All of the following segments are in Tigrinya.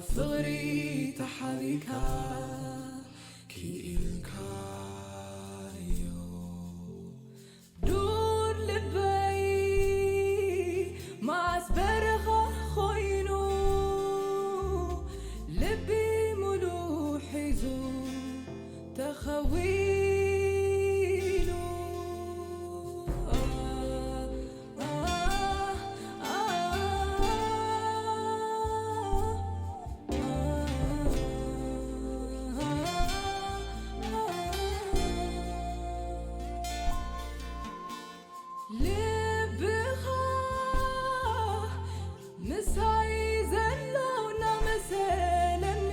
ፍቕሪ ተሓቢእካ ክኢልካዮ። ዱር ልበይ መዓስ በረኻ ኮይኑ፣ ልቢ ሙሉ ሒዙ ተኸዊሉ። ልብኻ ምሳይ ዘሎ እናመሰለኒ፣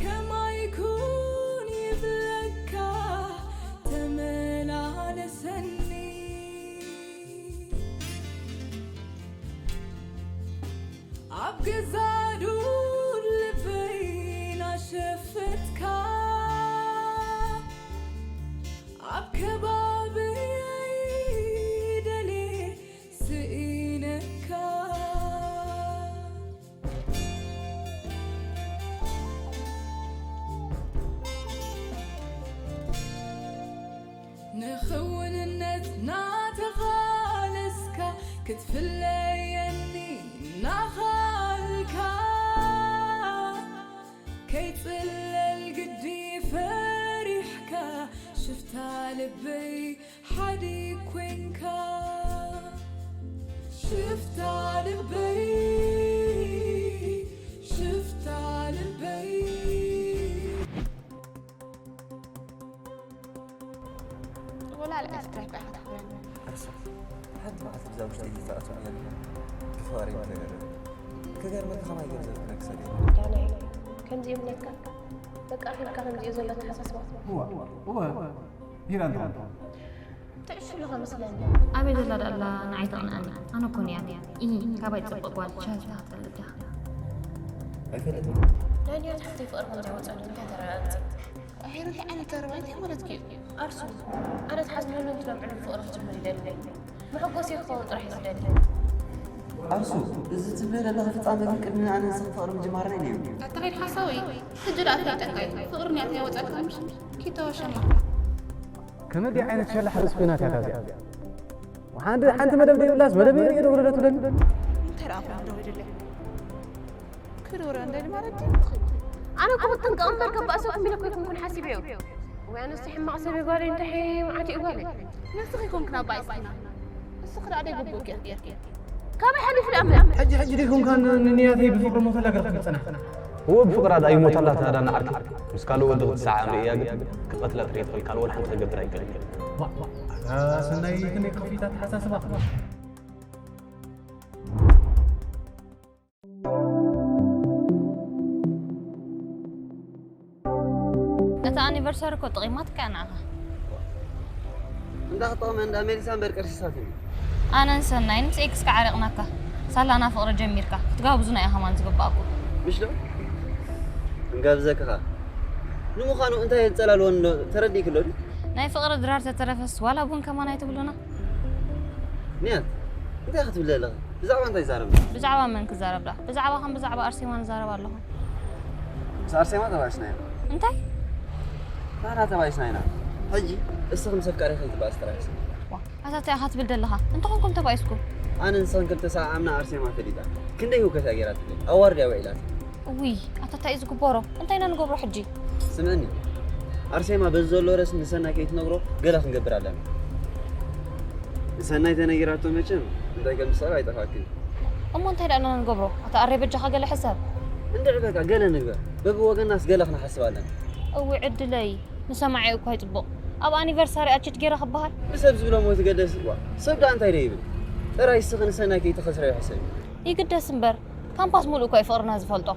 ከማይ ኩን ይብለካ ተመላለሰኒ። ኣብ ገዛ ዱር ልበይ ናሸፈትካ፣ ኣብ ከባብየይ ደልየ ስኢነካ። ንኽውንነት ናተቓለስካ፣ ክትፍለየኒ ናኻልካ፣ ከይጽለል ግዲ ፈሪሕካ፣ ሽፍታ ልበይ ሓዲ ኮንካ። ሽፍታ ልበይ፣ ሽፍታ ልበይ። ወላ ልዕሊ ትራይ ባይኻ ትኾነኒ። ሓንቲ መዓልቲ ብዛ ውሽጢ ተኣትዎ ነርካ። ብፍቕሪ ተገረመ። ክገርመካ ከማይ ገንዘብ ክነክሰል እየ። ዳንኤል፣ ከምዚ ይብለካ? በቃ፣ ኣኺልካ ከምዚ እዩ ዘሎ ኣተሓሳስባ። እወ፣ እወ፣ ቢራ እንተኾንካ። ትዕሽሉ ከመስለኒ። ኣበይ ዘላ ደኣ ኣላ ንዓይ ተቕንኣኒ? ኣነ እኮ ንያት እየ። ኢሂ፣ ካባይ ትጽብቕ ጓል ቻል ትሃጸል እዳ። ኣይፈልጥን። ናይ ንያት ሓፍተይ ፍቕሪ ከምዚ ወጸሉ እንታይ ተረጋግጽ? ኣሄር፣ እንታይ ዓይነት ተረባ እንታይ ማለትኪ እዩ? ኣርሱ፣ ኣነ ትሓዝነሉ እንትነብዕሉ ፍቕሪ ክጅምር ይደሊ። መሐጎሲ ክኸውን ጥራሕ እዩ ዝደሊ። ኣርሱ፣ እዚ ትብልዮ ዘለኺ ፍጻመ ግን ቅድሚ ኣነ ንስኺ ፍቕሪ ምጅማርና እዩ ነይሩ። ኣታ ከይድ ሓሳዊ፣ ሕጂ ደኣ ኣፍሊጠካ እዩ። ፍቕሪ ንያት ኣይወጸልካ ምሽ? ኪድ ተወሸማ። ከመይ ዓይነት ሸላሕ ርእሲ ኮይና እያ እታ እዚኣ? ሓንቲ፣ ሓንቲ መደብ ደይብላስ መደብ የርእየ ዶ ውረደ ትብለኒ? እንታይ ደኣ ኮይኑ ደው ኢሉለይ? ክድውረ እንደሊ ማለት ድዩ? ኣነ እኮ ብጥንቃቕ እምበር ከባእ ሰብ እኮ ኢለ እኮ ኣይኮንኩን ሓሲበዮ። ወይ ኣነስ ሕማቕ ሰብ እየ ጓለይ፣ እንታይ መዓት እዩ ጓለይ? ንስኺ ኣይኮንክን ኣባይ ስኺና። ንስኺ ደኣ ደይ ግቡእኪ ኢኺ ገይርኪ። ካበይ ሓሊፉ ደኣ መን? ሕጂ፣ ሕጂ ደይኮንካ ን-፣ ንንያተይ ብፍቕሪ ሞተላ ገርኪ ትጸንሕ? እወ፣ ብፍቕራ ደኣ ይሞታላ እታ ዳና ዓርኪ። ምስ ካልእ ወዲ ክትሰዓዓም ርእያ ግን ክቐትላ ጥራይ ትኽእል፣ ካልእ ወላ ሓንቲ ክገብር ኣይክእልን። ዋ፣ ዋ፣ ኣታ ሰናይ ክንደይ ከፊታ ኣተሓሳስባኻ። እታ ኣኒቨርሳሪ እኮ ጥቒማትካ እያ ንዓኻ። እንዳ ክጠቕመ እንዳ መሊሳ እምበር ቀርሺሳትኒ። ኣነን ሰናይን ምስ ኤክስካ ዓሪቕናካ። ሳላና ፍቕሪ ጀሚርካ። ክትጋብዙና እዩ ከማን ዝግባኣኩም። ምሽ ዶ? ክንጋብዘካ ኸኣ። ንምዃኑ እንታይ የንጸላልወን ኣሎ ተረዲእኪ ኣሎ ድዩ? ናይ ፍቕሪ ድራር ተተረፈስ ዋላ ቡን ከማን ኣይትብሉና? ንያት፣ እንታይ ክትብሊ ኣለኺ? ብዛዕባ እንታይ ይዛረብ? ብዛዕባ መን ክዛረብ ደኣ? ብዛዕባ ከም ብዛዕባ ኣርሴማ ንዛረብ ኣለኹ። ምስ ኣርሴማ ተባኢስና ኢና። እንታይ? ንሕና ተባኢስና ኢና። ሕጂ እስኺ ምስ ኣፍቃሪኺ ከይትባእሲ ጥራይ ሕሰቢ። ዋ፣ ኣታ እንታይ ኢኻ ትብል ዘለኻ? እንተኾንኩም ተባኢስኩም? ኣነ ንስኽን ክልተ ሰዓዓምና ኣርሴማ ፈሊጣ። ክንደይ ህውከት እያ ገይራትለይ። ኣዋርድ እያ ውዒላትለይ። እውይ፣ ኣታ እንታይ እዩ ዝግበሮ? እንታይ ኢና ንገብሮ ሕጂ? ስምዕኒ፣ ኣርሴማ በዚ ዘሎ ርእሲ ንሰናይ ከይትነግሮ ገለ ክንገብር ኣለና። ንሰናይ ተነጊራቶ መቸም እንታይ ከም ዝስዕብ ኣይጠፍኣክን። እሞ እንታይ ደኣ ንገብሮ? ኣታ ኣሬ በጃኻ ገለ ሕሰብ። እንድዒ በቃ ገለ ንግበር። በብወገናስ ገለ ክንሓስብ ኣለና። እውይ ዕድለይ፣ ንሰማዒ እኳ ይጽቡቕ። ኣብ ኣኒቨርሳሪ ኣችት ገይረ ክበሃል? ብሰብ ዝብሎ ሞት ገደስ እኳ። ሰብ ደኣ እንታይ ዶ ይብል? ጥራይ እስኺ ንሰናይ ከይትኸስረዮ ሕሰቢ። ይግደስ እምበር፣ ካምፓስ ሙሉእ እኮ እዩ ፍቕርና ዝፈልጦ።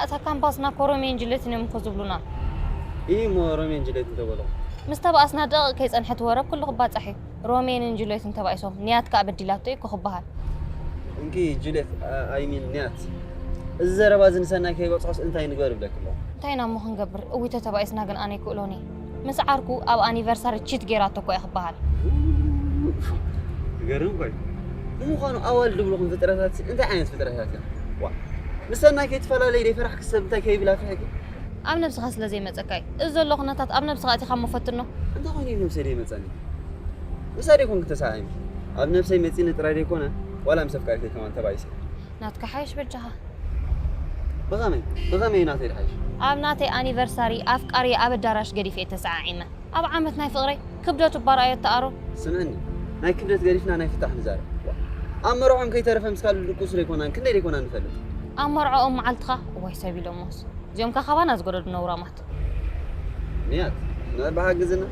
እታ ካምፓስና እኮ ሮሜዮን ጁልየትን እዮም እኮ ዝብሉና። ኢሂ እሞ ሮሜዮን ጁልየት እንተበሎ? ምስ ተባኣስና ደቂቕ ከይጸንሐት ወረ ኩሉ ክባጻሕ እዩ። ሮሜዮን ጁልየትን ተባኢሶም፣ ንያት ከኣ በዲላቶ እዩ እኮ ክበሃል። እንኪ ጁልየት፣ ኣ-፣ ኣይ ሚን ንያት። እዚ ዘረባ እዚ ንሰናይ ከይበጽሖስ እንታይ ንግበር ይብለኪ ኣለኹ። እንታይ ኢና እሞ ክንገብር? እውይ ተተባኢስና ግን ኣነ ኣይክእሎን እየ። ምስ ዓርኩ ኣብ ኣኒቨርሳሪ ቺት ገይራቶ እኮ እያ ክበሃል። ትገርም እኮ እዩ። ንምዃኑ ኣዋልድ ዝብልኹም ፍጥረታት እንታይ ዓይነት ፍጥረታት እዮም? ዋ፣ ምስ ሰናይ ከይትፈላለይ ደይ ፈራሕኪ ሰብ እንታይ ከይብል ኣፍርሕኪ? ኣብ ነብስኻ ስለ ዘይመጸካ እዩ። እዚ ዘሎ ኩነታት ኣብ ነብስኻ ኣቲኻ እሞ ፈትኖ። እንታይ ኮይኑ እዩ ነብሰይ ደይ መጸኒ? ምሳይ ደይ ኮንክ ተሳዒም? ኣብ ነብሰይ መጺኒ ጥራይ ደይ ኮነ፣ ዋላ ምስ ኣፍቃሪተይ ከማን ተባኢሰ። ናትካ ሓይሽ በጃኻ። ብኸመይ? ብኸመይ እዩ ናተይ ድሓይሽ? ኣብ ናተይ ኣኒቨርሳሪ ኣፍቃሪ ኣብ ኣዳራሽ ገዲፈ እየ ተሰዓዒመ። ኣብ ዓመት ናይ ፍቕረይ ክብደቱ እባ ረኣዮ እተኣሮ። ስምዕኒ፣ ናይ ክብደት ገዲፍና ናይ ፍታሕ ንዛረብ። ኣብ መርዖም ከይተረፈ ምስ ካልእ ድቁስ ደይኮናን ክንደይ ደይኮናን ንፈልጥ። ኣብ መርዖኦም መዓልትኻ እዋይ ሰብ ኢሎሞስ። እዚኦም ከ ካባና ዝገደዱ ነውራማት። ንያት፣ ንዕባ ሓግዝና።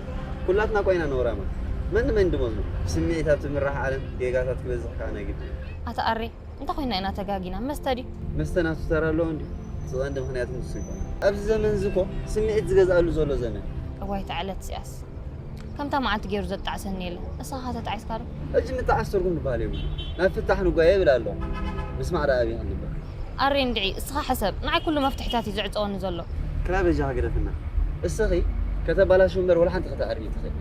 ኩላትና ኮይና ነውራማት። መን ንመን ድመዝኑ? ስምዒት ኣብ ትምራሕ ዓለም ጌጋታት ክበዝሕ ከኣ ናይ ግድን። ኣታ ኣሬ፣ እንተ ኮይና ኢና ተጋጊና። መስተ ድዩ? መስተ ናቱ ተራ ኣለዎ እንድዩ። እቲ ቀንዲ ምኽንያት ንሱ ይኾን። ኣብዚ ዘመን እዚ እኮ ስምዒት ዝገዝኣሉ ዘሎ ዘመን። እዋይ ተዓለት ሲያስ። ከምታ መዓልቲ ገይሩ ዘጣዕሰኒ የለ። ንስኻ ተጣዒስካ ዶ? ሕጂ ምጣዓስ ትርጉም ዝበሃል የብሉ። ናብ ፍታሕ ንጓየ ይብል ኣለኹ። ምስማዕ ደኣ ኣብይ ክንበር። ኣሬ እንድዒ፣ እስኻ ሕሰብ። ንዓይ ኩሉ መፍትሒታት እዩ ዝዕጸወኒ ዘሎ። ክላ በጃኻ ግደፍና። እስኺ ከተባላሹ እምበር ወላ ሓንቲ ከተዕርዪ ትኽእል።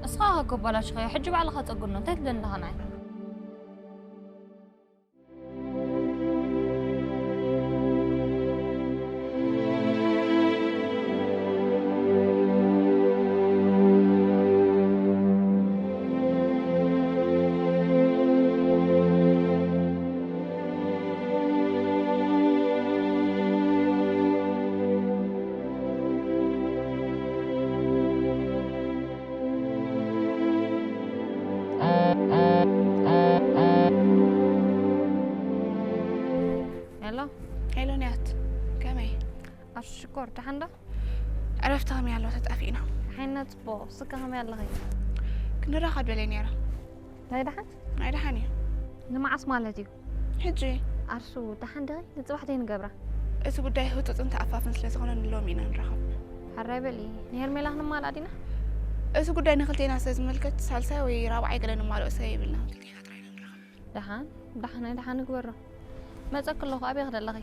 እስኻ ከኮባላሽኻዮ፣ ሕጂ ባዕልኻ ጸግኖ። እንታይ ትብለኒ ኣለኻ ንዓይ? ሄሎ። ሄሎ ንያት፣ ከመይ? ኣሹ ሽኮር፣ ደሓን ዶ? ዕረፍቲ ከመይ ኣሎ? ተጣፊእና። ደሓን ኢና፣ ጽቡቕ። ስከ ከመይ ኣለኺ? ክንራኸብ ደልየ ነይረ። ናይ ደሓን? ናይ ደሓን እዩ። ንመዓስ ማለት እዩ? ሕጂ። ኣርሱ፣ ደሓን ዲኺ? ንጽባሕ ደይ ንገብራ። እቲ ጉዳይ ህጹጽን ተኣፋፍን ስለ ዝኾነ ንሎሚ ኢና ንራኸብ። ሕራይ በሊ፣ ንሄርሜላ ክንማልኣ ዲና? እቲ ጉዳይ ንክልቴና ስለ ዝምልከት ሳልሳይ ወይ ራብዓይ ገለ ንማልኦ ሰብ የብልና። ክልቴና ጥራይ ኢና ንራኸብ። ደሓን፣ ደሓን፣ ናይ ደሓን ንግበሮ። መጸኪ ኣለኹ፣ ኣበይ ክደለኺ?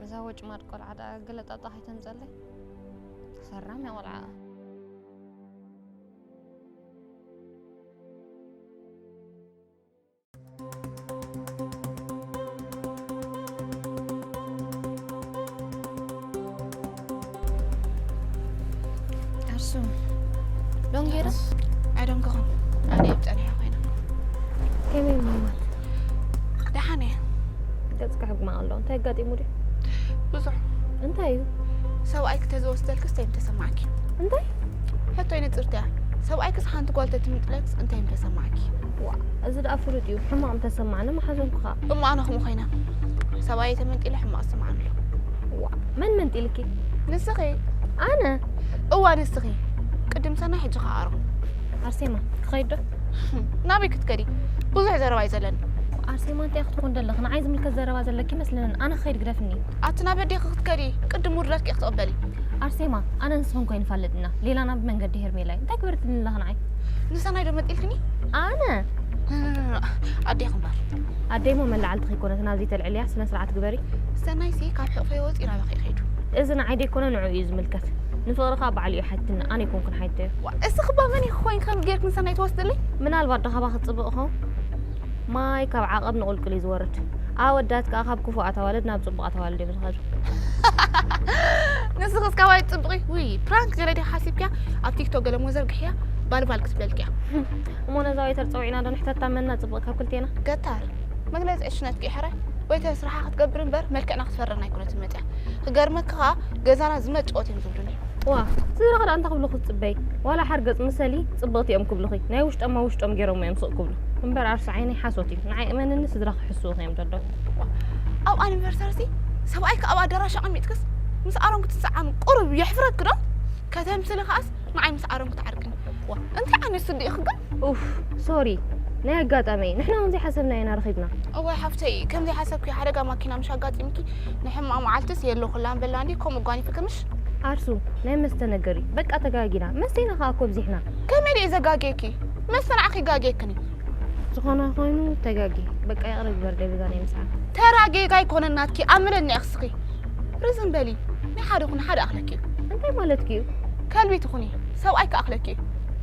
እዛ ወጭማድ ቆልዓ ደኣ ገለ ጣጣ ከይተምጸለይ። ሰራም እያ ቆልዓ። ኣርሱ፣ ዶንጌራ? ኣይደንገኹን። ኣነ እየ ጸኒሐ ኮይነ። ከመይ እሞ? ደሓን እየ። ገጽካ ሕጉማቕ ኣሎ። እንታይ ኣጋጢሙ ድዩ? ብዙሕ። እንታይ እዩ? ሰብኣይኪ ተዝወስደልክስ እንታይ ምተሰማዕኪ? እንታይ? ሕቶይ ንጽርቲ እያ። ሰብኣይክስ ሓንቲ ጓል ተትምንጥለክስ እንታይ ምተሰማዕኪ? ዋ፣ እዚ ደኣ ፍሉጥ እዩ። ሕማቕ ምተሰማዕኒ ምሓዘንኩ ኸኣ። እሞ ኣነ ከምኡ ኮይነ። ሰብኣየይ ተመንጢሉ ሕማቕ ዝስምዓኒ ኣሎ። ዋ፣ መን መንጢልኪ? ንስኺ። ኣነ? እዋ፣ ንስኺ። ቅድም ሰናይ፣ ሕጂ ኸኣ ኣሮን። ኣርሴማ፣ ክኸይድ ዶ? ናበይ ክትከዲ? ብዙሕ ዘረባ እዩ ዘለኒ። ኣርሴማ፣ እንታይ ክትኾን ዘለኺ? ንዓይ ዝምልከት ዘረባ ዘለኪ ይመስለንን። ኣነ ክኸይድ ግደፍኒ። ኣቲ ናብ ኣዴኺ ክትከዲ፣ ቅድም ውርደትኪ ክትቕበሊ። ኣርሴማ፣ ኣነ ንስኽን ኮይንፋለጥና። ሌላና ብመንገዲ ሄርሜላ እዩ። እንታይ ግበርትኒ ኣለኺ ንዓይ? ንሰናይ ዶ መጢልክኒ? ኣነ? ኣዴኺ እምበር። ኣደይ እሞ መላዕልቲ ከይኮነት ናብዚ ተልዕልያ፣ ስነ ስርዓት ግበሪ። ሰናይሲ ካብ ሕቕፈይ ወፂኡ ናበኺ ከይዱ። እዚ ንዓይ ደይኮነ ንዕኡ እዩ ዝምልከት። ንፍቕሪ ከዓ ባዕሉ እዩ ሓትትና፣ ኣነ ኣይኮንኩን ሓይተዮ። ዋ፣ እስኺ እባ መን ኢኺ ኮይንኪ ከምዚ ጌርኪ ንሰናይ ትወስድለይ? ምናልባት ዶ ካባኺ ትፅብቕ ኸውን? ማይ ካብ ዓቐብ ንቑልቁል እዩ ዝወርድ። ኣወዳት ከዓ ካብ ክፉኣት ኣዋልድ ናብ ፅቡቓት ኣዋልድ እዮም ዝኸዱ። ንስኺስ ካባይ ትፅብቒ? ውይ፣ ፕራንክ ገለ ዲኺ ሓሲብክያ? ኣብ ቲክቶክ ገለ እሞ ዘርግሕያ፣ ባልባል ክትብለልክያ። እሞ ነዛ ወይተር ፀዊዕና ዶ ንሕተታ መና ፅብቕ ካብ ክልቴና? ገታር፣ መግለፂ ዕሽነትኪ እዩ ሕራይ። ወይተር ስራሓ ክትገብር እምበር መልክዕና ክትፈርና ኣይኮነትን መፅያ። ክገርመኪ ከዓ ገዛና ዝመጭወት እዮም ዝብሉኒ። ዋ፣ ስድራኺ ደኣ እንታይ ክብሉኺ ትፅበይ? ዋላ ሓርገፅ ምሰሊ ፅብቕቲ እዮም ክብሉኺ። ናይ ውሽጦም ኣብ ውሽጦም ገይሮሞ እዮም ስቕ ክብሉ። እምበር ኣርሲ ዓይነይ ሓሶት እዩ። ንዓይ እመንኒ ስድራኺ ክሕስዉኺ እዮም ዘለዉ። ኣብ ኣኒቨርሰርሲ ሰብኣይኪ ኣብ ኣዳራሽ ኣቐሚጥክስ ምስ ኣሮን ክትሰዓሚ ቁሩብ የሕፍረኪ ዶ? ከተምስሊ ከኣስ ንዓይ ምስ ኣሮን ክትዓርቅኒ። ዋ፣ እንታይ ዓይነት ስዲ ኢኺ ግን? ኡፍ፣ ሶሪ። ናይ ኣጋጣሚ፣ ንሕና እውን ዘይሓሰብናዮ ኢና ረኺብና። እዋይ ሓፍተይ፣ ከም ዘይሓሰብክዮ ሓደጋ ማኪና ምሽ ኣጋጢምኪ፣ ንሕማቕ መዓልትስ የለኹላን በላ እንዲ፣ ከምኡ ጓኒፍኪ ምሽ? ኣርሱ፣ ናይ መስተ ነገር እዩ። በቃ ተጋጊና። መስተና ከኣ እኮ ኣብዚሕና። ከመይ ድየ ዘጋግየኪ? መስተ ንዓኺ ይጋግየክን እዩ። ዝኾነ ኮይኑ ተጋጊ። በቃ ይቕረ ግበር፣ ደይ በዛ ናይ ምጽዓር። ተራ ጌጋ ኣይኮነን ናትኪ፣ ኣምለኒ ኢኺ እስኺ። ርዝን በሊ፣ ናይ ሓደ ኩን ሓደ ኣኽለኪ እዩ። እንታይ ማለትኪ እዩ? ከልቢ ትኹኒ፣ ሰብኣይ ክኣኽለኪ እዩ።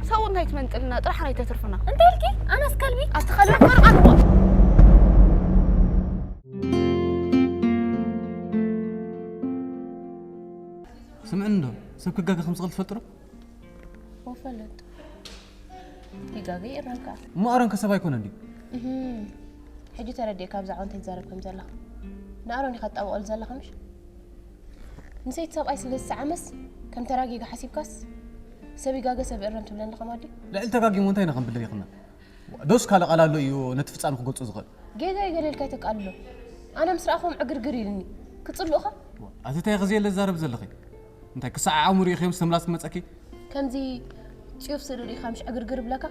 ሰብኡ እንታይ ትመንጥልና፣ ጥራሕ ናይ ተትርፍና። እንታይ ኢልኪ? ኣነስ ከልቢ? ኣቲ ከልቢ ፈርቓ ንዋ። ስምዕኒ እንዶ፣ ሰብ ክጋገ ከም ዝኽእል ትፈልጡ ዶ? ወፈለጥ ይጋገ ይራጋ። እሞ ኣሮን ከ ሰብ ኣይኮነን ድዩ? እህም። ሕጂ ተረዲኤ ካብ ዛዕባ እንታይ ትዛረብ ከም ዘለኻ። ንኣሮን ኢኻ ትጣበቐሉ ዘለኻ ምሽ? ንሰይቲ ሰብኣይ ስለ ዝሰዓመስ ከም ተራጊጋ ሓሲብካስ ሰብ ይጋገ ሰብ ይእረም ትብለኒ ከማን ድዩ? ልዕሊ ተጋጊሙ እንታይ ኢና ክንብል ደሊኽና? ዶስ ካልእ ቃል ኣሎ እዩ ነቲ ፍጻመ ክገልጾ ዝኽእል? ጌጋ እዩ ገለ ኢልካ ኣይተቃልሎ። ኣነ ምስ ረኣኹም ዕግርግር ኢልኒ። ክጽልኡኻ? ኣቲ እንታይ ኢኺ ዘየለ ትዛረቢ ዘለኺ? እንታይ ክሰዓዓሙ ርኢኺ እዮም ዝተምላስ ክመጸኪ? ከምዚ ጽዩፍ ስሪ ርኢኻ ምሽ ዕግርግር ይብለካ?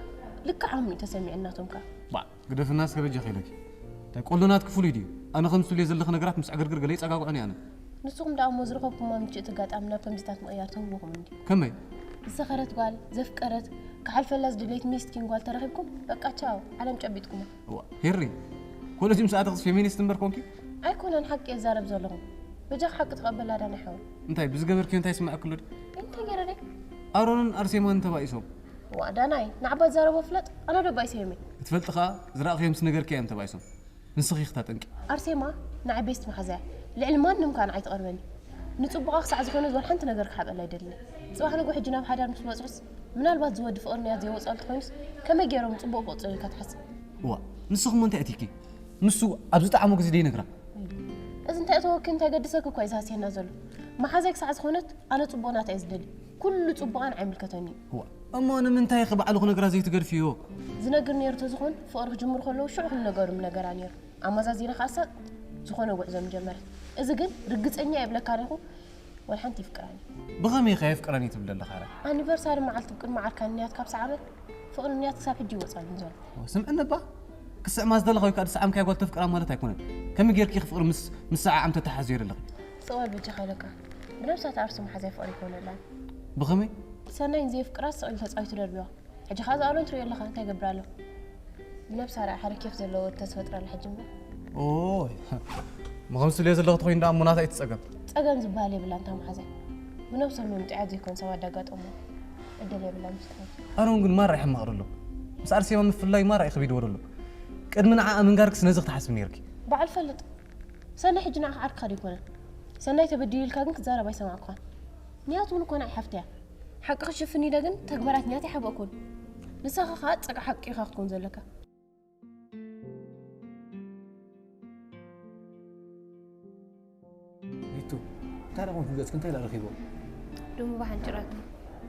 ልክዕ ኣም እዩ ተሰሚዑ ናቶም ከ። ባዕ ግደፍና እስከ በጃኺ ኢለኪ። እንታይ ቆሎ ናትኪ ፍሉይ ድዩ? ኣነ ከም ዝትብልዮ ዘለኺ ነገራት ምስ ዕግርግር ገለ ይጸጋግዑኒ ኣነ። ንስኹም ደኣ እሞ ዝረኸብኩማ ምችእቲ ኣጋጣሚ ናብ ከምዚታት ምቕያር ተህውኹም እንድዩ። ከመይ? ዝሰኸረት ጓል፣ ዘፍቀረት፣ ክሓልፈላ ዝደለየት ሚስኪን ጓል ተረኺብኩም በቃ ቻው ዓለም ጨቢጥኩማ። እዋ ሄሪ ኮለጅ ምስ ኣተኽስ ፌሚኒስት እምበር ኮንኪ? ኣይኮነን ሓቂ እየ ዝዛረብ ዘለኹ። በጃኻ ሓቂ ተቐበላ ዳና ሓወይ። እንታይ ብዝገበርክዮ እንታይ ይስምዐኪ ኣሎ ድዩ? እንታይ ገይረ ደይ? ኣሮንን ኣርሴማን ተባኢሶም። እዋ ዳናይ ንዓባ ትዛረቦ ፍለጥ ኣነ ዶ ባኢሰ እዮመይ? ክትፈልጢ ኸኣ ዝረኣኽዮምስ ነገርኪ እዮም ተባኢሶም። ንስኺ ኢኺ እታ ጠንቂ። ኣርሴማ ንዓይ ቤስት መሓዛያ ልዕሊ ማንም ከኣ ንዓይ ትቐርበኒ። ንጽቡቓ ክሳዕ ዝኾነ ዝወል ሓንቲ ነገር ክሓብአላ ኣይደልን። ጽባሕ ንግሆ ሕጂ ናብ ሓዳር ምስ በጽሑስ ምናልባት ዝወዲ ፍቕሪ ንያት ዘይወጽኣሉ ተኾይኑስ ከመይ ገይሮም ጽቡቕ ክቕጽሉ ኢልካ ትሓስብ? እዋ ንስኺ እሞ እንታይ ኣእትይኪ? ንሱ ኣብ ዝጠዓሞ ግዜ ደይነግራ? እዚ እንታይ እተወኪ እንታይ ገድሰኪ እኳ እዩ ዝሃስየና ዘሎ። መሓዛይ ክሳዕ ዝኾነት ኣነ ጽቡቕ ናታ እየ ዝደሊ። ኩሉ ጽቡቓ ንዓይ ይምልከተኒ እዩ። እዋ እሞ ንምንታይ ኢኺ ባዕሉ ክነግራ ዘይትገድፍዮ? ዝነግር ነይሩ ተዝኾን ፍቕሪ ክጅምሩ ከለዉ ሽዑ ኩሉ ነገሩ ምነገራ ነይሩ። ኣመዛዚነ ከኣሳ ዝኾነ ጉዕዞ ምጀመረት። እዚ ግን ርግጸኛ እየ ይብለካ ኣለኹ ወላ ሓንቲ ይፍቅራን እዩ። ብኸመይ ኢኺ የፍቅረን እዩ ትብል ዘለኻ? ኣረ ኣኒቨርሳሪ መዓልቱ ቅድሚ ዓርካ ንያት ካብ ሰዓበ ፍቕሪ ንያት ክሳብ ሕጂ ይወጻሉን ዘሎ። ስምዕኒ እባ ክስዕማ ዝደለኻ ወይ ከዓ ዝሰዓምካያ ጓል ተፍቅራ ማለት ኣይኮነን። ከመይ ጌርኪ ኢኺ ፍቕሪ ምስ ምስዓዓም ተተሓዝዮ ዘለኺ? ስቕ በል በጃኻ ኢለካ። ብነብሳ ትኣርሱ መሓዛይ ፍቕሪ ኣይኮነላን። ብኸመይ? ሰናይ ንዘየፍቅራ ስቕ ኢሉ ተጻዊቱ ደርብዋ። ሕጂ ኸኣ ዝኣሮን ትሪኦ ኣለኻ እንታይ ይገብር ኣሎ? ብነብሳ ረኣ ሓደ ኬፍ ዘለዎ ወዲ ተዝፈጥረላ ሕጂ እምበር። ኦይ መኸምስልዮ ዘለኹ ተኾይኑ ደኣ እሞ ናታ እዩ እቲ ጸገም። ጸገም ዝበሃል የብላን እታ መሓዛይ። ብነብሶም እዮም ጥዑያት ዘይኮኑ ሰባት ዳጋጠምዎም። ዕድል የብላን ምስ ትኾን። ኣሮን ግን ማራ እዩ ሕማቕ ደሎ። ምስ ኣርሴማ ምፍልላይ ማራ እዩ ከቢድዎ ደሎ። ቅድሚ ንዓኣ ምንጋርክስ ነዚ ክትሓስቢ ነይርኪ። በዓል ፈልጥ። ሰናይ ሕጂ ንዓኻ ዓርክኻ ደይኮነ። ሰናይ ተበዲሉ ኢልካ ግን ክትዛረብ ኣይሰማዕኩኻን። ንያት እውን እኮ ንዓይ ሓፍተይ እያ። ሓቂ ክሽፍን ኢለ ግን ተግባራት ንያት ኣይሓበእኩን። ንስኻ ኸኣ ጸግዒ ሓቂ ኢኻ ክትከውን ዘለካ። ሪቱ፣ እንታይ ደኣ ኮንኪ ገጽኪ እንታይ ደኣ ረኺብዎ? ድሙ ብሓንጭራቱ።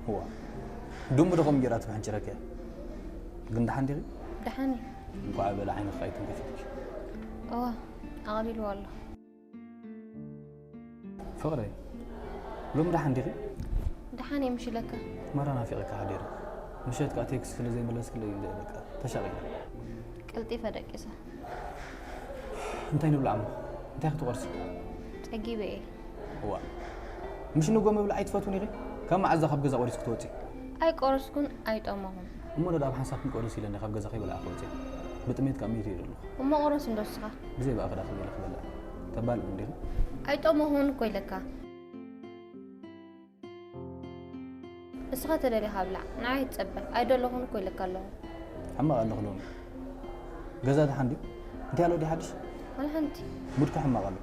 እዋ፣ ድሙ ዶ ከም እንጀራ ትብሓንጭረኪ እያ? ግን ደሓን ዲኺ? ደሓን እየ። እንቋዕ በለ ዓይንኺ ኣይተንከፈትኪ። እዋ፣ ኣቐቢልዎ ኣሎ። ፍቕረይ፣ ሎሚ ደሓን ዲኺ? ደሓን እየ ምሽ ኢለካ። ማራ ናፊቐካ ሓዲረ። ምሸት ከኣ ቴክስት ስለ ዘይመለስክለይ እዩ በቃ ተሻቒለ። ቀልጢፈ ደቂሰ። እንታይ ንብላዕ እሞ? እንታይ ክትቆርሲ? ጸጊበ እየ። እዋእ። ምሽ ንጎ ምብላዕ ኣይትፈትዉን ኢኺ? ካብ መዓዝ እዛ ካብ ገዛ ቆሪስኪ ትወጺ? ኣይቆረስኩን ኣይጠመኹን። እሞ ነዳ ኣብ ሓንሳብ ክንቆርስ ኢለ እንደ ካብ ገዛ ከይበላዕኩ ወጺአ። ብጥሜት ከኣ ሚቱ እየ ዘለኹ። እሞ ቁረስ እንዶ እስኻ። ብዘይ ብኣኻ ዳ ከመይ ኢለ ክበልዕ? ተባልዕ እንዲኺ? ኣይጠመኹን እኮ ኢለካ። እስኻ ተደሊኻ ብላዕ፣ ንዓይ ኣይትጸበ። ኣይደለኹን እኮ ኢለካ ኣለኹ። ሕማቕ ኣለኹ ሎሚ። ገዛ ደሓን ድዩ? እንታይ ኣሎ ድዩ ሓድሽ? ዋላ ሓንቲ። ሙድካ ሕማቕ ኣሎ።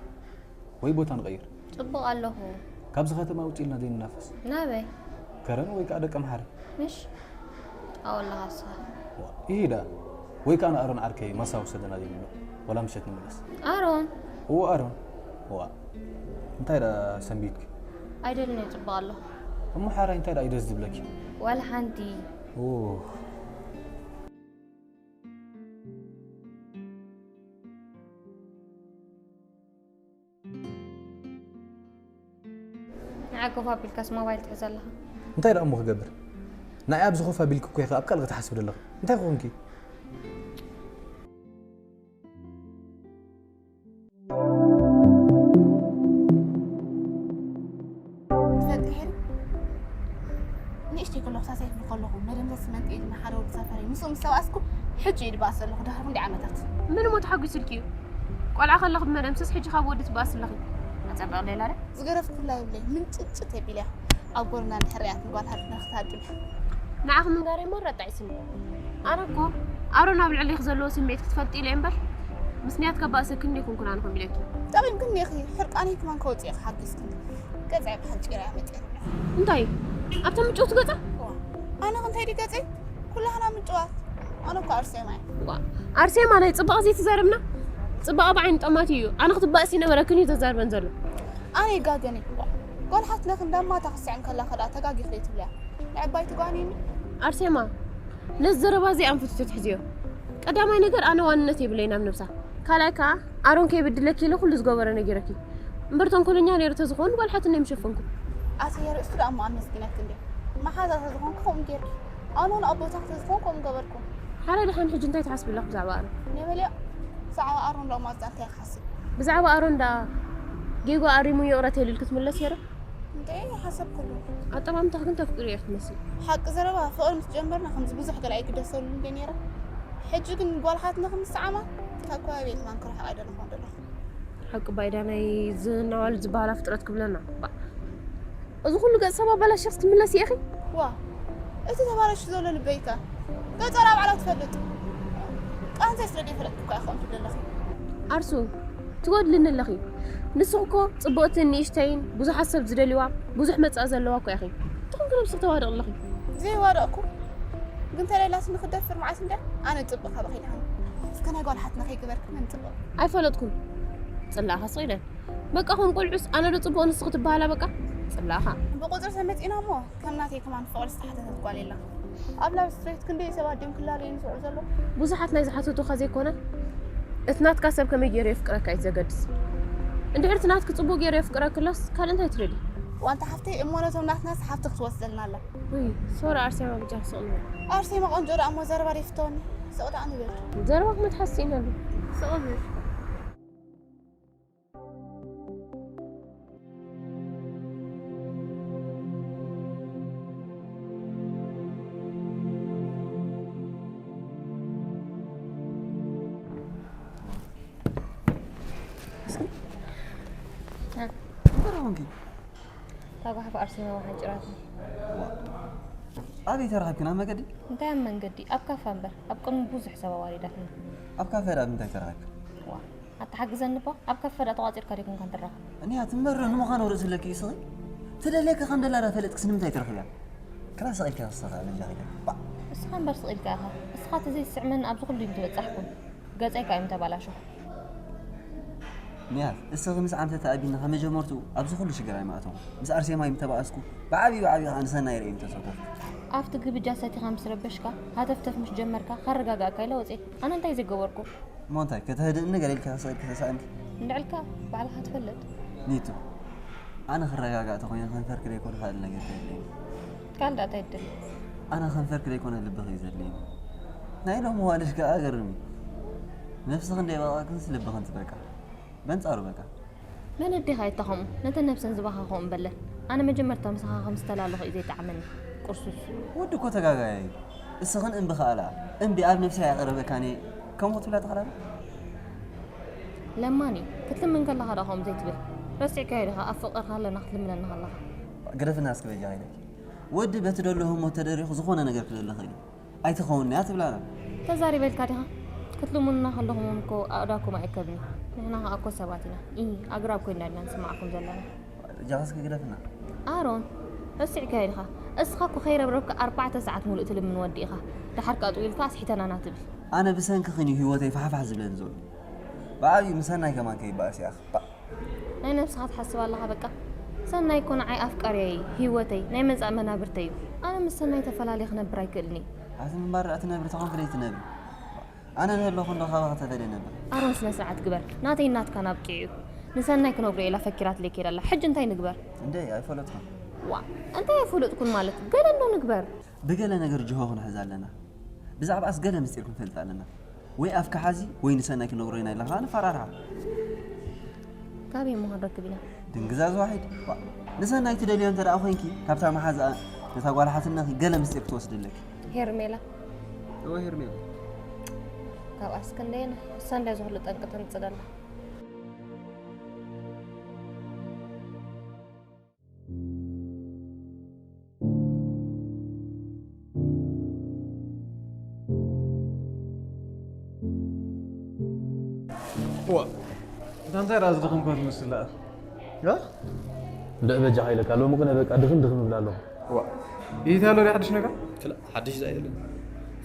ወይ ቦታ ንቐይር። ጽቡቕ ኣለኹ። ካብዚ ከተማ ውጽእ ኢልና ዘይንናፈስ። ናበይ? ከረን ወይ ከኣ ደቀምሓረ። ምሽ? ኣብኡ ኣለኻ እስኻ። ዋ፣ ኢሂ ደኣ። ወይ ከኣ ንኣሮን ዓርከይ ማሳ ውሰደና ዘይንብሎ። ዋላ ምሸት ንምለስ። ኣሮን? እዎ ኣሮን። ዋ፣ እንታይ ደኣ ሰንቢድኪ? ኣይደልን እየ፣ ጽቡቕ ኣለኹ። እሞ ሓራይ እንታይ ደኣ እዩ ደስ ዝብለኪ? ዋላ ሓንቲ። ኡፍ። ንዓ ኮፍ ኣቢልካስ ሞባይል ትሕዝ ኣለኻ። እንታይ ደኣ እሞ ክገብር? ንዓይ ኣብዚ ኮፍ ኣቢልኪ እኮ ኢኺ ኣብ ካልእ ክትሓስቢ ዘለኺ። እንታይ ኮንኪ? ትፈልጢ ሄሪ፣ ንእሽተይ ከለኹ ሳሳይ ክብል ከለኹ መደምሰስ መንጥኤ ድማ ሓደ ወዲ ሰፈረይ ምስኡ ምስ ተባእስኩ ሕጂ እየ ድበኣስ ዘለኹ ድሕሪ ክንደይ ዓመታት። ምን እሞ ተሓጒስልኪ እዩ? ቆልዓ ከለኺ ብመደምሰስ ሕጂ ካብ ወዲ ትበኣሲ ኣለኺ። ኣጸብቕ ሌላ ዶ? ዝገረፍኩላ የብለይ ምንጭጭት የቢለያ። ኣብ ጎርና እንድሕር ሪኣትኒ ጓል ሓትትና ክትሃድም። ንዓኺ ምንጋረይ እሞ ኣጣዒስኒ። ኣነ እኮ ኣሮን ኣብ ልዕሌኺ ዘለዎ ስምዒት ክትፈልጢ ኢለ እምበር፣ ምስንያት ከባእሰክኒ ኣይኮንኩን ኣነ ከምኡ ኢለኪ። ጠቒምክኒ ኢኺ፣ ሕርቃነይ ከማን ከውፅእ ኢኺ ሓጊዝክኒ። ገፀይ ብሓንፂር እያ መፂኣ። እንታይ? ኣብታ ምጭውቲ ገፃ? እዋ፣ ኣነ ኸ እንታይ ድዩ ገፀይ? ኩላህና ምጭዋት። ኣነ እኮ ኣርሴማ እየ። ዋ፣ ኣርሴማ ናይ ፅባቐ ዘይትዛረብና? ፅባቐ ብዓይኒ ጠማት እዩ። ኣነ ክትባእሲ ነበረክን እዩ ዘዛርበን ዘሎ። ኣነ ይጋገን እዩ። ጓል ሓትነኽ እንዳማታ ክስዕም ከላ ከዳ ተጋጊኽ ዘይትብልያ። ንዕባይ ትጓኒኒ። ኣርሴማ፣ ነዚ ዘረባ እዚ ኣንፍቱ ትትሕዝዮ። ቀዳማይ ነገር ኣነ ዋንነት የብለይን ኣብ ነብሳ። ካልኣይ ከኣ ኣሮን ከይብድለኪ ኢለ ኩሉ ዝገበሮ ነጊረኪ። እምበር ተንኮለኛ ነይሩ ተዝኸውን ጓል ሓትነይ ምሸፈንኩ። ኣሰየ ርእሱ ደኣ እሞ ኣመስጊነኪ እንድየ። መሓዛ ተዝኾንኩ ከምኡ ጌርኪ። ኣነ እውን ኣቦታኺ ተዝኾን ከምኡ ገበርኩ። ሓራይ ደሓን ሕጂ እንታይ ትሓስቢ ኣለኺ ብዛዕባ ኣሮን? ነበልዮ ብዛዕባ ኣሮን ዶ ማዛ እንታይ ይሓስብ? ብዛዕባ ኣሮን ደኣ ጌጋ ኣሪሙ ይቕረ ተይሉ ኢልኪ ትምለሲ ነይሩ? እንዴ ሓሰብኩሉ። ኣጠማምታኺ ግን ተፍቅርዮ ኢኺ ትመስሊ። ሓቂ ዘረባ ፍቕሪ ምስ ጀመርና ከምዚ ብዙሕ ገለ ኣይግደሰሉን እንዴ ነይረ። ሕጂ ግን ጓል ሓትነኺ ምስ ሰዓማ ካብ ከባቢ የትማን ክርሕቕ ኣይደለኹን ዘለኹ። ሓቂ ባይዳ ናይ ዝናዋል ዝበሃላ ፍጥረት ክብለና። ባ-፣ እዚ ኩሉ ገጽ ሰብ ኣባላሽኽስ ትምለሲ ኢኺ? ዋ፣ እቲ ተባላሹ ዘሎ ልበይካ ገጸራ ባዕላ ትፈልጥ። ቃንዛይ ስለ ዘይፈለጥኩ እኳ ኢኹም ትብሊ ኣለኺ። ኣርሱ፣ ትጎድልኒ ኣለኺ። ንስኺ እኮ ጽብቕትን ንእሽተይን ብዙሓት ሰብ ዝደልይዋ ብዙሕ መጻኢ ዘለዋ እኮ ኢኺ። ትኹን ግን ነብስኺ ተዋድቕ ኣለኺ። ዘይዋደቕኩ ግን ተለይላትኒ ክደፍር መዓስ እንድያ ኣነ ጽብቕ ካባኺ ድሓን። እስከ ናይ ጓል ሓትና ከይገበርክኒ ንጽብቕ። ኣይፈለጥኩን። ጽላእኻ ስቕ ኢለን። በቃ ኹን ቆልዑስ ኣነ ዶ ጽቡቕ ንስኺ ትበሃላ በቃ? ጽላእኻ። ብቁጽሪ ተመጺእና እሞ ከም ናተይ ከማን ፍቕሪ ዝተሓተተት ጓል የላ። ኣብ ላብ ስትሬት ክንደይ ሰባት ድዮም ክላለዩኒ ዝውዕሉ ዘለዉ? ብዙሓት ናይ ዝሓተቱኻ ዘይኮነ፣ እቲ ናትካ ሰብ ከመይ ገይሩ የፍቅረካ እዩ ዘገድስ። እንድሕር እቲ ናትኪ ጽቡቕ ገይሩ የፍቅረኪ ኣሎስ ካልእ እንታይ ትደልዪ? ዋንታ ሓፍተይ እሞ ነቶም ናትናስ ሓፍቲ ክትወስደልና ኣላ። ውይ ሶሪ ኣርሴማ ብጃ ስቕ ንበል። ኣርሴማ ቆንጆ ደኣ እሞ ዘረባ ዶ ይፍተወኒ? ስቕ ደኣ ንበል። ዘረባኺ መትሓዚ ስኢነሉ። ስቕ በል። እንታይ ደኣ ኾንኪ? እታ ጓሓፍ ኣርሴማ ሓንጭራትኒ። ዋ። ኣበይ ተራኺብክን? ኣብ መገዲ? እንታይ ኣብ መንገዲ? ኣብ ካፋ እምበር። ኣብ ቅድሚ ብዙሕ ሰብ ኣዋሪዳትኒ። ኣብ ካፋ ደኣ ብምንታይ ተራኺብክን? ዋ። ኣተሓግዘኒ እባ። ኣብ ካፋ ደኣ ተቋጺርካ ዶ ኣይኮንካን ትራኸብ? እኒኣ ትመረ ንምዃኑ ርእሲ ኣለኪ እዩ ስኺ? ትደልየካ ከም ደላ ደኣ ፈለጥክስ ንምንታይ ትረኽብያ? ክላ ስቕ ኢልካ ክስኻ በጃኺ ኢለ። ባ። እስኻ እምበር ስቕ ኢልካ ኢኻ። እስኻ ተዘይትስዕመኒ ኣብዚ ኩሉ እዩ ምተበጻሕኩ። ገጸይ ከኣ እዩ ምተባላሸኹ። ኒያት፣ እስኺ ምስ ዓንተታ ኣቢና ካብ መጀመርትኡ ኣብዚ ኩሉ ሽግር ኣይምኣተኹን። ምስ ኣርሴማ እዩ ምተባኣስኩ። ብዓብዩ ብዓብዩ ከኣ ንሰናይ ርእየ ምተሰጎፍኩ። ኣብቲ ግብጃ ሰቲኻ ምስ ረበሽካ፣ ሃተፍተፍ ምስ ጀመርካ፣ ከረጋግኣካ ኢለ ወጽየ። ኣነ እንታይ ዘይገበርኩ? እሞ እንታይ፣ ከተህድእኒ ገለ ኢልካ ስቕ ኢልኪ ተሳእንኪ? እንድዕልካ ባዕልኻ ትፈልጥ። ኒቱ፣ ኣነ ክረጋጋእ ተኾይነ ከንፈርኪ ደይኮነ ካልእ ነገር ከየድልየኒ። ካልእ ደኣ እንታይ ትደሊ? ኣነ ከንፈርኪ ደይኮነ ልብኺ እዩ ዘድልየኒ። ናይ ሎሚ ዋልሽ ከኣ ገርም እዩ። ነብስኺ እንደ በቓዕክንስ ልብኽን ትበቃ። በንጻሩ በቃ። መን ኣዴኻ እታ ከምኡ ነተን ነብሰን ዝባኻኽኦም በለን። ኣነ መጀመርታ ምሳኻ ከም ዝተላለኹ እዩ ዘይጠዓመኒ። ቁርሱስ። ወዲ እኮ ተጋጋያይ እዩ። እስኽን እምቢ ከኣላ። እምቢ ኣብ ነብሰይ ኣይቐረበካን እየ። ከምኡ ክትብላ ተኽእላ ዶ? ለማኒ፣ ክትልምን ከለኻ ደኣ ከምኡ ዘይትብል። ረሲዕካዮ ዲኻ ኣብ ፍቕርኻ ኣለና ክትልምነና ከለኻ? ግደፍና እስኪ በጃኻ ኢለኪ። ወዲ በቲ ደሎ ህሞት ተደሪኹ ዝኾነ ነገር ክደሊ ይኽእል እዩ። ኣይትኸውን እያ ትብላና። ተዛሪበልካ ዲኻ? ክትልምኑና ከለኹም እኮ ኣእዳኩም ኣይእከብን እዩ። ንሕና ኸኣ እኮ ሰባት ኢና። ኢ፣ ኣግራብ ኮይንና ኢና ንስምዓኩም ዘለና። እጃኻ እስኪ ግደፍና። ኣሮን፣ ረሲዕካዮ ዲኻ? እስኻ እኮ ከይረብረብካ ኣርባዕተ ሰዓት ሙሉእ ትልምን ወዲ ኢኻ። ደሓር ከኣ ጥው ኢልካ ኣስሒተናና ትብል። ኣነ ብሰንክኽን እዩ ህይወተይ ፋሕፋሕ ዝብለኒ ዘሎ። ብዓብዩ ምሰናይ ከማን ከይበኣስ እያ። ባ- ናይ ነብስኻ ትሓስብ ኣለኻ በቃ። ሰናይ እኮ ንዓይ ኣፍቃሪየይ እዩ፣ ህይወተይ፣ ናይ መጻኢ መናብርተይ እዩ። ኣነ ምስ ሰናይ ተፈላልየ ክነብር ኣይክእልን እየ። ኣቲ ምንባር ደኣ ትነብሪ ተኾንኪ ደይ ትነብሪ። ኣነ ንህለኹ እንዶ ካባኺ ተፈልየ ነብር። ኣሮን ስነ ስርዓት ግበር። ናተይ ናትካን ኣብቂዑ እዩ። ንሰናይ ክነግሮ ኢላ ፈኪራትለይ ከይዳ ኣላ። ሕጂ እንታይ ንግበር? እንደ ኣይፈለጥኩን። ዋ፣ እንታይ ኣይፈለጥኩን ማለት? ገለ እንዶ ንግበር። ብገለ ነገር ጅሆ ክንሕዝ ኣለና። ብዛዕባኣስ ገለ ምስጢር ክንፈልጥ ኣለና። ወይ ኣፍካ ሓዚ ወይ ንሰናይ ክነግሮ ኢና ኢላ ኸኣ ንፈራርሓ። ካበይ እሞ ክንረክብ ኢና? ድንግዛዝ ዋሒድ። ዋ፣ ንሰናይ ትደልዮ እንተ ደኣ ኮይንኪ፣ ካብታ መሓዛኣ ነታ ጓል ሓትነኺ ገለ ምስጢር ክትወስዲ ኣለኪ። ሄርሜላ። እወ ሄርሜላ። ካብኣስ ክንደየና? እሳ እንድያ ዝኹሉ ጠንቂ ተንጽደላ። ዋ፣ እታ እንታይ ደኣ ዝደኸምካ ትመስል ደኣ? ያ? እንድዒ በጃኻ ኢለካ፣ ሎሚ ቅነ በቃ ድኽም ድኽም እብል ኣለኹ። ዋ፣ ይታ ኣሎ ሓድሽ ነገር? ክላ፣ ሓድሽ ደኣ የለን።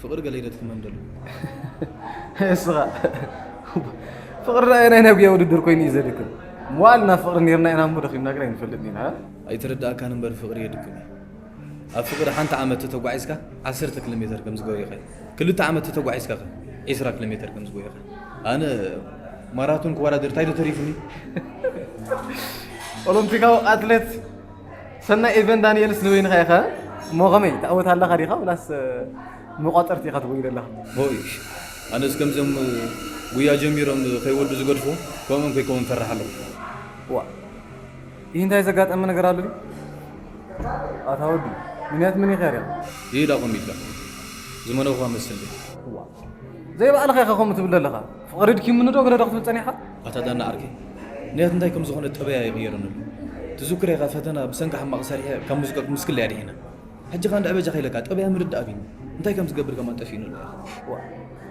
ፍቕሪ ገለ ኢለ ትክመን ደሎ። እስኻ፣ ፍቕሪ ደኣ ናይ ጉያ ውድድር ኮይኑ እዩ ዘድክም። መዋልና ፍቕሪ ኔርና ኢና እሞ ደኺምና ግን ኣይንፈልጥን ኢና። ኣይተረዳእካን እምበር ፍቕሪ የድክም እዩ። ኣብ ፍቕሪ ሓንቲ ዓመት ተተጓዒዝካ ዓሰርተ ኪሎ ሜተር ከም ዝጎየኻ፣ ክልተ ዓመት ተተጓዒዝካ ኸ ዒስራ ኪሎ ሜተር ከም ዝጎየኻ። ኣነ ማራቶን ክወዳደር እንታይ ዶ ተሪፉኒ? ኦሎምፒካዊ ኣትሌት ሰናይ ኤቨን ዳንኤልስ ንበይንኻ ኢኻ። እሞ ከመይ ትዕወት ኣለኻ ዲኻ ወላስ መቋጸርቲ ኢኻ ትጎይ ዘለኻ? ሆይ፣ ኣነስ ከምዞም ጉያ ጀሚሮም ከይወዱ ዝገድፉ ከምኦም ከይከውን ፈርሕ ኣለኹ። ዋ፣ ይህ እንታይ ዘጋጠመ ነገር ኣሎ ድዩ? ኣታ ወዲ፣ ምክንያት ምን ኢኻ ሪኣ? ይህ ዳኹም ኢልካ ዝመነኹ መስል። ዋ፣ ዘይባዕልኻ ኢኻ ከምኡ ትብል ዘለኻ። ፍቕሪ ድኪሙኒ ዶ ገለ ዶ ክትብል ጸኒሕካ? ኣታ ዳና ዓርከይ፣ ምክንያት እንታይ ከም ዝኾነ ጠበያ ይቕየረኒ ኣሎ። ትዝክር ኢኻ ፈተና ብሰንኪ ሕማቕ ሰሪሐ ካብ ሙዚቃ ክምስክል እያ ድሒና። ሕጂ ኸ እንድዒ በጃኻ ኢለካ ጠበያ ምርዳእ ኣብዩኒ። እንታይ ከም ዝገብር ከማን ጠፊኡኒ ኣሎ። ዋ፣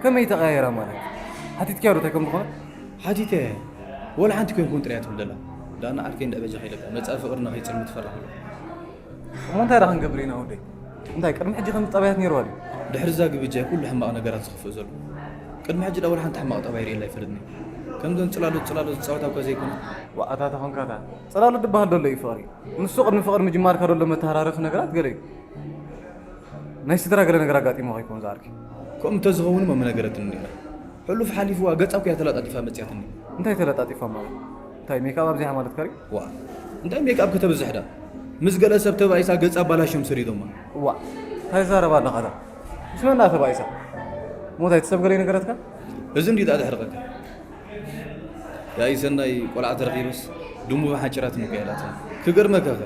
ከመይ ተቐያየራ ማለት? ሓቲትካዮ ዶ እንታይ ከም ዝኾነ? ሓቲተ። ወላ ሓንቲ ኮይንኩም ጥራይ ትብል ደላ። ዳና ዓርከይ እንድዒ በጃኻ ኢለካ መጻኢ ፍቕርና ከይጽልም ትፈርሕ ኣሎ። እሞ እንታይ ደኣ ክንገብር ኢና ወደይ? እንታይ ቅድሚ ሕጂ ከምዚ ጠባያት ነይርዋ ድዩ? ድሕሪ እዛ ግብጃ ኩሉ ሕማቕ ነገራት ዝኽፍእ ዘሎ። ቅድሚ ሕጂ ደኣ ወላ ሓንቲ ሕማቕ ጠባይ ርእየላ ኣይፈልጥን እየ። ከምዘን ጽላሎት ጽላሎት ዝጻወታ እኳ ዘይኮነ። ዋእ ኣታ ተኾንካ እታ ጽላሎት ዝበሃል ደሎ እዩ ፍቕሪ። ንሱ ቅድሚ ፍቕሪ ምጅማርካ ደሎ መተሃራረፊ ነገራት ገለ እዩ። ናይ ስድራ ገለ ነገር ኣጋጢሞ ከይኮን ዝዓርከይ። ከምኡ እንተዝኸውን እሞ ምነገረትኒ ነይራ። ሕሉፍ ሓሊፍዋ ገጻ እኮ እያ ተለጣጢፋ መጽያትኒ። እንታይ ተለጣጢፋ ማለት? እንታይ ሜክኣፕ ኣብዚሓ ማለትካ ድዩ? ዋእ እንታይ ሜክኣፕ ከተብዝሕ ደኣ? ምስ ገለ ሰብ ተባኢሳ ገጻ ኣባላሽዮም ሰዲዶማ። ዋእ እንታይ ትዛረብ ኣለኻ ደኣ? ምስ መን ደኣ ተባኢሳ? ሞት ኣይትሰብ ገለ ይነገረትካ? እዚ እንድዩ ደኣ ዘሕርቐካ። ያኢ ሰናይ ቆልዓ ተረኺበስ ድሙ ብሓንጭራትን እኮ እያ ኢላትና። ክገርመካ ኸ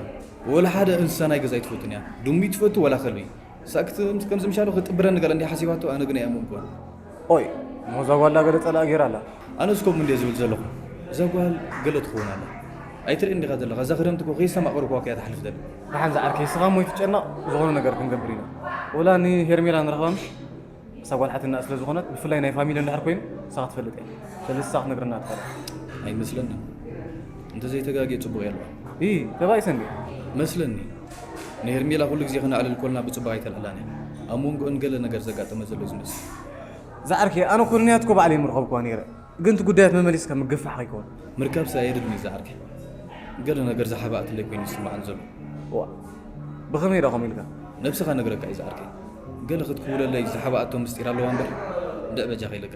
ወላ ሓደ እንስሳ ናይ ገዛ ኣይትፈቱን እያ። ድሙ ትፈቱ ወላ ከልቢ። ሳክት ከምዚ ምሻሉ ክጥብረኒ ገለ እንድያ ሓሲባቶ ኣነ ግን ኣይኣመንኩዋን። ኦይ እሞ እዛ ጓል ገለ ጸላእ ጌራ ኣላ። ኣነስ ከምኡ እንድየ ዝብል ዘለኹ። እዛ ጓል ገለ ትኸውን ኣላ። ኣይትርእን ዲኻ ዘለኻ እዛ ክረምቲ እኮ ከይስተማቐርኩዋ እኮ እያ ትሓልፍ ዘላ። ደሓን ዝዓርከይ ንስኻ እሞ ኣይትጨነቕ ዝኾነ ነገር ክንገብር ኢና። ወላ ንሄርሜላ ንረኽባ ምሽ? እሳ ጓል ሓትንና ስለ ዝኾነት ብፍላይ ናይ ፋሚሊ እንድሕር ኮይኑ ንሳ ክትፈልጥ እያ። ስለዚ ንሳ ክትነግረና ትኽእል እያ። ኣይመስለንን። እንተዘይተጋግየ ጽቡቕ እየ ኣለዋ። እይ ተባኢሰ እንድየ። መስለኒ። ንሄርሜላ ኩሉ ግዜ ክነዕልል ኮልና ብጽቡቕ ኣይተልዕላን እያ። ኣብ መንጎአን ገለ ነገር ዘጋጠመ ዘሎ እዩ ዝመስል። ዝዓርከይ ኣነ እኮ ንያትኮ ባዕለይ ምረኸብኩዋ ነይረ። ግን እቲ ጉዳያት መመሊስካ ምግፋሕ ከይከውን። ምርካብሲ ኣየድልን እዩ ዝዓርከይ። ገለ ነገር ዝሓባእክለይ ኮይኑ ይስምዓኒ ዘሎ። እዋ ብኸመይ ዶ ከምኡ ኢልካ? ነብስኻ ነግረካ እዩ ዝዓርከይ። ገለ ክትክውለለይ ዝሓባእቶ ምስጢር ኣለዋ እምበር እንድዒ በጃኻ ኢለካ።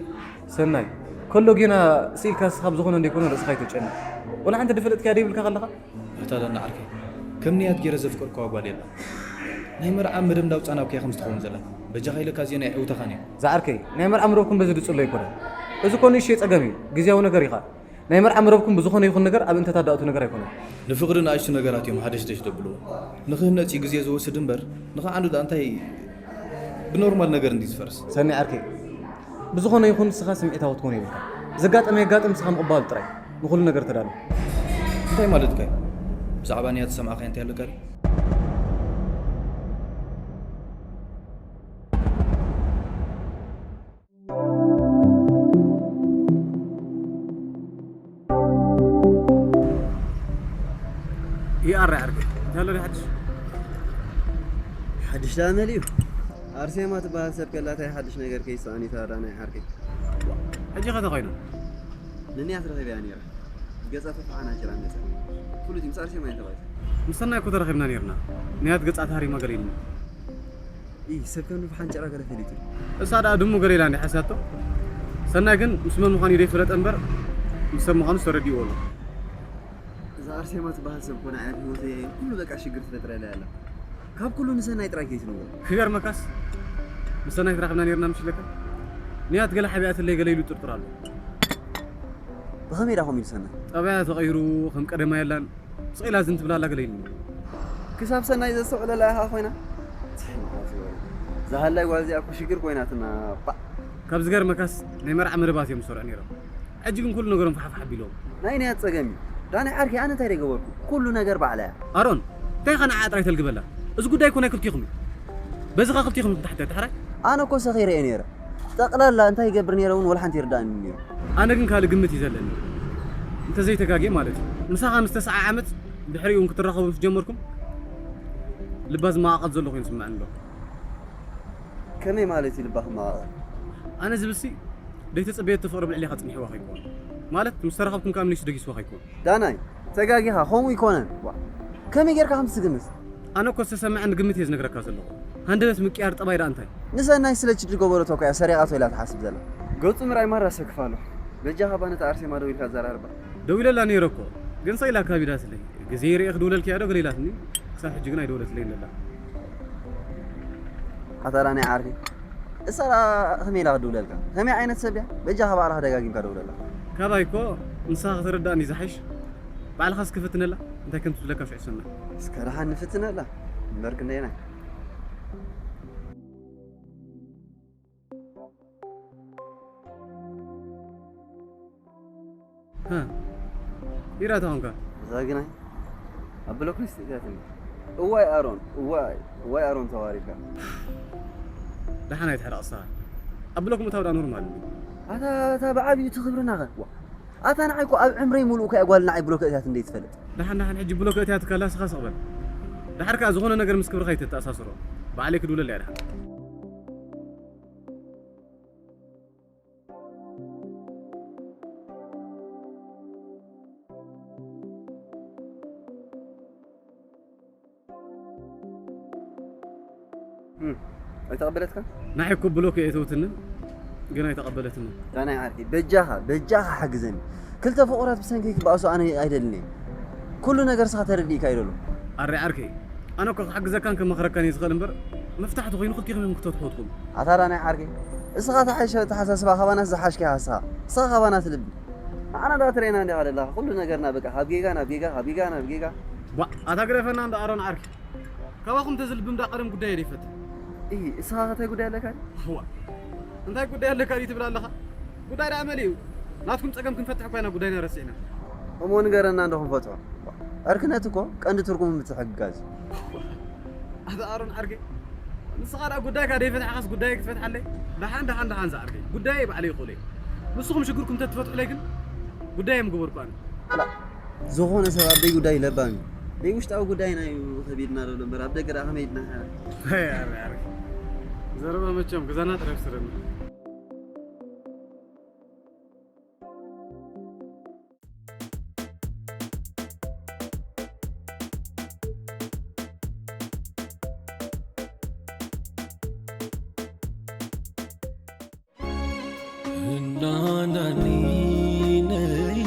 ሰናይ ከሎ ጌና ስኢልካ ንስኻ ብዝኾነ እንዶ ይኮነ ርእስኻ ኣይተጨንቕ። ወላ ሓንቲ ዝፈለጥካያ ዶ ይብልካ ከለኻ? ኣታ ዳና ዓርከይ፣ ከም ንያት ገይረ ዘፍቀርኩዋ ጓል የላን። ናይ መርዓ መደብ እንዳውጻና እኮ እያ ከምዚ ትኸውን ዘላ። በጃኻ ኢለካ እዚአ ናይ ዕውታኻን እያ። ዝዓርከይ ናይ መርዓ መደብኩም በዚ ድጽሎ ኣይኮነን። እዚ እኮ ንእሽተይ ጸገም እዩ፣ ግዝያዊ ነገር እዩ ኸኣ። ናይ መርዓ መደብኩም ብዝኾነ ይኹን ነገር ኣብ እንተታ ድኣቱ ነገር ኣይኮነን። ንፍቕሪ ንኣሽቱ ነገራት እዮም ሃደሽደሽ ዘብልዎ። ንኽህነጽ እዩ ግዜ ዝወስድ እምበር ንኽዓኑ ደኣ እንታይ ብኖርማል ነገር እንድዩ ዝፈርስ። ሰኒ ዓርከይ፣ ብዝኾነ ይኹን ንስኻ ስምዒታዊ ክትኮን የብልካ። ዘጋጠመ የጋጥም ንስኻ ምቕባሉ ጥራይ። ንኹሉ ነገር ተዳሎ። እንታይ ማለትካ እዩ? ብዛዕባ ንያ ዝሰማዕካዮ እንታይ ኣለካ ድዩ? ይኣረ ዓርከይ እንታይ ኣሎ ሓድሽ? ሓድሽ ደኣ መሊኡ። ኣርሴማ ትበሃል ሰብ ከላ እንታይ ሓድሽ ነገር ከይሰኣን እዩ ተራ ናይ ዓርከይ። ሕጂ ከ ተኾይኑ? ንንያት ረኺበያ ነይረ። ገጻ ተፈሓናጭራ ገጻ። ፍሉጥ ምስ ኣርሴማ እየ ተባይተ። ምስ ሰናይ እኮ ተረኺብና ነይርና። ንያት ገጻ ተሃሪማ ገለ ኢሉኒ። ኢ ሰብ ከም ብሓንጨራ ገለ ፈሊጡ። እሳ ደኣ ድሙ ገለ ኢላ እንዲ ሓስያቶ። ሰናይ ግን ምስ መን ምዃኑ እዩ ዘይፈለጠ እምበር ምስ ሰብ ምዃኑ ተረዲእዎ ኣሎ። እዛ ኣርሴማ ትበሃል ሰብ እኮ ንዓይ ኣብ ህይወተይ ኩሉ በቃ ሽግር ትፈጥረለይ ኣላ። ካብ ኩሉ ንሰናይ ጥራይ ከይትነግሮ። ክገርመካስ ምስ ሰናይ ተራኺብና ነይርና ምሽ ኢለካ። ንያት ገለ ሓቢኣትለይ ገለ ኢሉ ጥርጥር ኣሎ። ብኸመይ ዳ ከምኡ ኢሉ ሰናይ? ጠባያ ተቐይሩ ከም ቀደማ የላን። ስቕ ኢላ ዝን ትብል ኣላ ገለ ኢሉኒ። ክሳብ ሰናይ ዘስተውዕለላ ኢኻ ኮይና? ዝሃላይ ጓል እዚኣ እኮ ሽግር ኮይናትና ባእ። ካብ ዝገርመካስ ናይ መርዓ መደባት እዮም ዝሰርዑ ነይሮም። ሕጂ ግን ኩሉ ነገሮም ፋሕፋሕ ኣቢሎም። ናይ ናይ ጸገም እዩ። ዳኒ ዓርከይ ኣነ እንታይ ደገበርኩ? ኩሉ ነገር ባዕላ እያ። ኣሮን እንታይ ኢኻ ንዓ ጥራይ ተልግበላ? እዚ ጉዳይ እኮ ናይ ክልቲኹም እዩ። በዚ ኸ ክልቲኹም ትታሕታይ ትሕራይ? ኣነ እኮ ሰኺረ እየ ነይረ። ጠቕላላ እንታይ ይገብር ነይረ እውን ወላ ሓንቲ ይርዳእኒ ነይሩ። ኣነ ግን ካልእ ግምት እዩ ዘለኒ። እንተዘይተጋግየ ማለት እዩ። ምሳኻ ምስ ተስዓ ዓመት ድሕሪኡ እውን ክትራኸቡ ምስ ጀመርኩም ልባ ዝመቓቐል ዘሎ ኮይኑ ይስምዐኒ ኣሎ። ከመይ ማለት እዩ ልባ ክመቓቐል? ኣነ ዝብልሲ ደይተጸበየቶ ፍቕሪ ብልዕሌኻ ጽኒሕዋ ከይኮን። ማለት ምስ ተራኸብኩም ከኣ ምልሱ ደጊስዋ ከይኮን። ዳናይ፣ ተጋጊኻ፣ ከምኡ ኣይኮነን። ዋ፣ ከመይ ጌርካ ከምዚ ትግምት? ኣነ እኮ ዝተሰምዐኒ ግምት እየ ዝነግረካ ዘለኹ። ሃንደበት ምቅያር ጠባይ ደኣ እንታይ? ንሰናይ ስለ ችዲ ገበረቶ እኮ እያ ሰሪቓቶ ኢላ ትሓስብ ዘላ። ገጹ ምርኣይ ማራ ሰክፍ ኣሎ። በጃኻ እባ ነታ ኣርሴማ ደዊልካ ኣዘራርባ። ደዊለላ ነይረ እኮ፣ ግን ሰ ኢላ ካቢዳትለይ። ግዜ ርእየ ክድውለልኪ እያ ዶ ገለ ኢላትኒ። ክሳብ ሕጂ ግን ኣይደወለትለይን ዘላ። ኣታ ዳናይ ዓርኪ፣ እሳ ደኣ ከመይ ኢላ ክትድውለልካ? ከመይ ዓይነት ሰብ ድያ? በጃኻ ባዕልኻ ደጋጊምካ ደውለላ። ካባይ እኮ ንስኻ ከተረድኣኒ ዝሓይሽ። ባዕልኻ እስኪ ፍትነላ፣ እንታይ ከም ትብለካ ሽዑ ትሰምዕ። እስከ ደሓን ንፍትነላ እምበር ክንደየናይ። ሃ፣ ኢራ ተኾንካ? እዛ ግናይ ኣብ ብሎክ ሊስት እትያትኒ። እዋይ ኣሮን፣ እዋይ፣ እዋይ ኣሮን ተዋሪድካ። ደሓን ኣይትሕረቕ ንስኻ። ኣብ ብሎክ ምእታው ደኣ ኖርማል እዩ። ኣታ፣ ኣታ ብዓቢኡ እቲ ክብርና ኸ? ዋ፣ ኣታ ንዓይ እኮ ኣብ ዕምረይ ሙሉእ እኮ እያ ጓል ንዓይ ብሎክ እትያትኒ ደይትፈልጥ። ደሓን፣ ደሓን፣ ሕጂ ብሎክ እትያትካ ኣላ ንስኻ ስቕ በል። ደሓር ከኣ ዝኾነ ነገር ምስ ክብርኻ ኣይተተኣሳስሮ። ባዕለይ ክድውለላ እየ ደሓን። እም፣ ኣይተቐበለትካን? ንዓይ እኮ ብሎክ እየ እተውትንን፣ ግን ኣይተቐበለትንን። ዳናይ ዓርኪ፣ በጃኻ፣ በጃኻ ሓግዘኒ። ክልተ ፍቑራት ብሰንኪ ክበኣሱ ኣነ ኣይደልን እየ። ኩሉ ነገር ንስኻ ተረዲእካ እዩ ዘሎ። ኣረ ዓርከይ፣ ኣነ እኮ ክሕግዘካን ክመኽረካን እየ ዝኽእል እምበር፣ መፍታሕ ተኾይኑ ክልቲኹም ኢኹም ክትፈትሕዎ ትኽእሉ። ኣታ ዳናይ ዓርከይ፣ እስኻ እታ ሓይሸ ኣተሓሳስባ ካባናስ ዝሓሽካ ኢኻ እስኻ። እስኻ ካባና ትልቢ። ንዓና ደኣ ትርእየና እንዲኻ ዘለኻ። ኩሉ ነገርና በቃ ካብ ጌጋ ናብ ጌጋ፣ ካብ ጌጋ ናብ ጌጋ። ቧእ፣ ኣታ ግደፈና እንዳ ኣሮን ዓርኪ። ካባኹም ተዝልብም ደኣ ቀደም ጉዳይ እየ ደይፈትሕ። እይ፣ እስኻ እንታይ ጉዳይ ኣለካ? ዋ፣ እንታይ ጉዳይ ኣለካ ድዩ ትብል ኣለኻ? ጉዳይ ደኣ መሊኡ። ናትኩም ጸገም ክንፈትሕ እኳ ኢና ጉዳይና ረሲዕና። እሞ ንገረና እንዶ ክንፈትሖ። ዕርክነት እኮ ቀንዲ ትርጉሙ ምትሕግጋዝ እዩ። ኣታ ኣሮን ዓርከይ፣ ንስኻ ደኣ ጉዳይካ ደይፈትሓኻስ ጉዳይ ክትፈትሓለይ? ደሓን፣ ደሓን፣ ደሓን ዝዓርከይ። ጉዳየይ ባዕለይ ይኽእሎ እየ። ንስኹም ሽግርኩም ተትፈትሑለይ ግን ጉዳይ ምገበርኩ ኣነ። ኣላ፣ ዝኾነ ሰብ ኣብ ደይ ጉዳይ ለባም እዩ። ደይ ውሽጣዊ ጉዳይና እዩ ከቢድና ዘሎ እምበር ኣብ ደገ ደኣ ከመይ ኢልና ንሓብር? ኣረ፣ ኣረ። ዘረባ መቸም ገዛና ጥራይ ይፍስረና። ናናኒነይ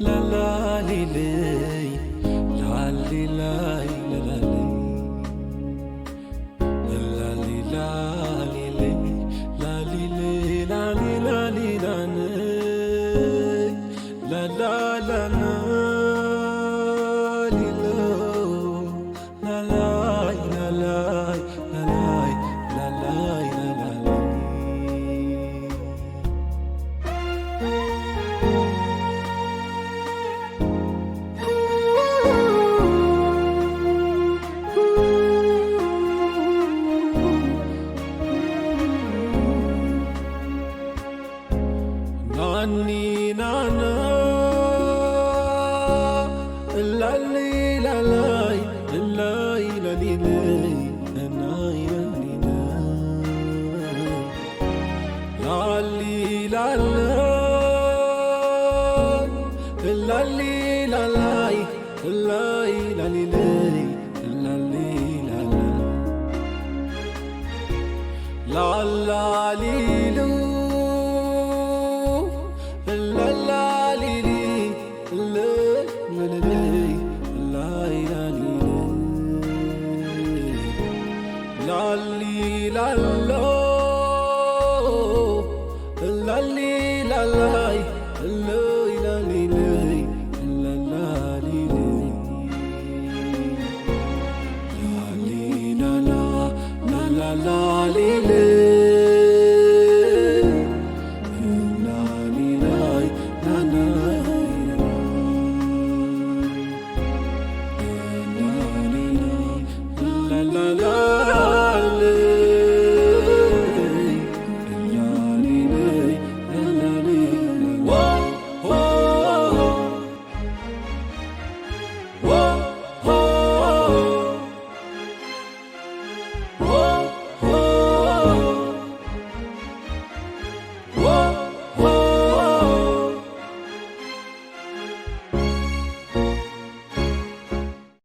ላላሊለይ ላሊላይ ላላለይ ላሊላሊለይ ላሊለይ ላሊላሊላነይ ላላላላሊሎ ላላይ ላላይ ላላይ ላላይ ላላይ። ናኒ ናና እላሊ ላላይ እላይ ላሊለይ እናይ ላሊለይ ላሊ ላላይ እላሊ ላላይ እላይ ላሊለይ እላሊ ላላ ላላሊሉ ላላሊሊ ላላሊሊ ላሊ ላላ